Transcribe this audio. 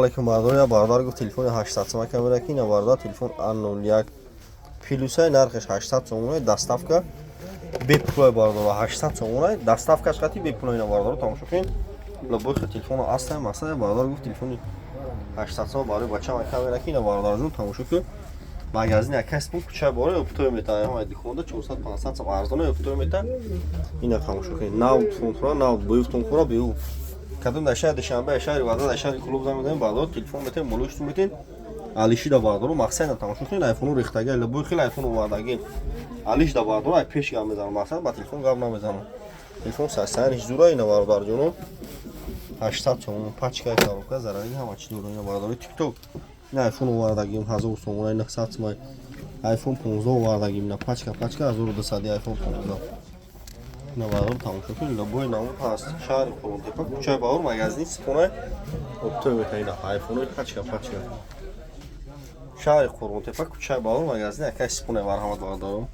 Алейкум, бародари. Я бародар гуфт, телефони 800 сомон камера ки. Ина, бародар, телефон А01 плюсай, нархаш 800 сомона, доставка бепулай, бародаро, 800 сомона, доставкаш қати бепулай. Ина, бародаро, тамошо кунед, любой телефоно астай. Масалан, бародар гуфт, телефони 800 сомон барои бачаам камера ки. Ина, бародарҷон, тамошо кун, магазин якас бу, куча бора, оптовый мета, ҳама диконда 400, 500 сом арзона, оптовый мета. Ина тамошо кунед, нав телефонхона, нав боюф телефонхона беу. Кадом дар шаҳри Душанбе, шаҳри Ваҳдат, дар шаҳри Клуб занг мезанем, бародаро, телефон метем, болои метем алишида. Бародаро, мақсад, ина тамошо кунед, айфону рехтаги, любой хел айфон овардаги алишда, бародаро. Ай пеш гап мезанам, мақсад, ба телефон гап намезанам. Телефон сасаниш зура. Ина, бародарҷоно, 800 сомон, пачка, коробка, зарари, ҳама чи дора. Ина, бародари, тикток, ина айфон овардагим, 1000 сомона, 900 сомон. Айфон 15 овардагим, ина пачка, пачка 1200, айфон 15. Ина, бародаро, тамошо кунед, любой намуд ҳаст. Шаҳри Қурғонтепа, кӯчаи Баҳор, магазини Сипона, оптовый мета. Ина айфонои пачка, пачка. Шаҳри Қурғонтепа, кӯчаи Баҳор, магазини акай Сипона. Марҳамат, бародаро.